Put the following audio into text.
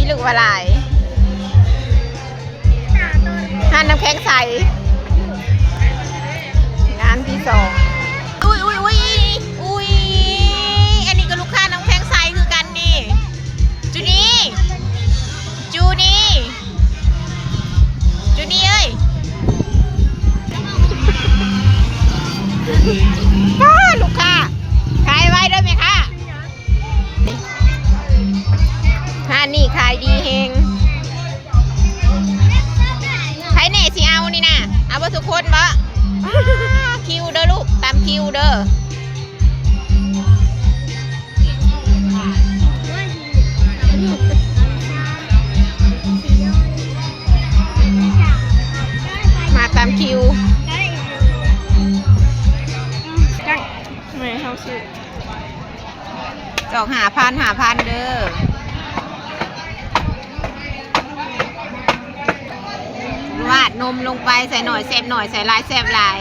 ຫຼືວ່າຫຼາຍ? ຮ້ານນ້ຳແຂງໃສ ຮ້ານທີສອງ. ອຸ້ຍ ອຸ້ຍ ອຸ້ຍ ອຸ້ຍ ອັນນີ້ກໍລູກຄ້ານ້ຳແຂງໃສຄືກັນນີ້. ຈູນີ ຈູນີ ຈູນີເອີຍ ປ້າ ລູກຄ້າ ຂາຍໄວເດີແມ່ຄ້າ. ຮ້ານນີ້ຂາຍດີແຮງ. ໃຜແດ່ຊິເອົານີ້ນະ? ເອົາເບິດທຸກຄົນບໍ? ຄິວເດີລູກ ຕາມຄິວເດີ. ມາຕາມຄິວ. ແມ່ເຮົາຊື້ ຈອກຫ້າພັນ ຫ້າພັນເດີ. ລາດນົມລົງໄປ ໃສ່ໜ້ອຍແຊບໜ້ອຍ ໃສ່ຫຼາຍແຊບຫຼາຍ.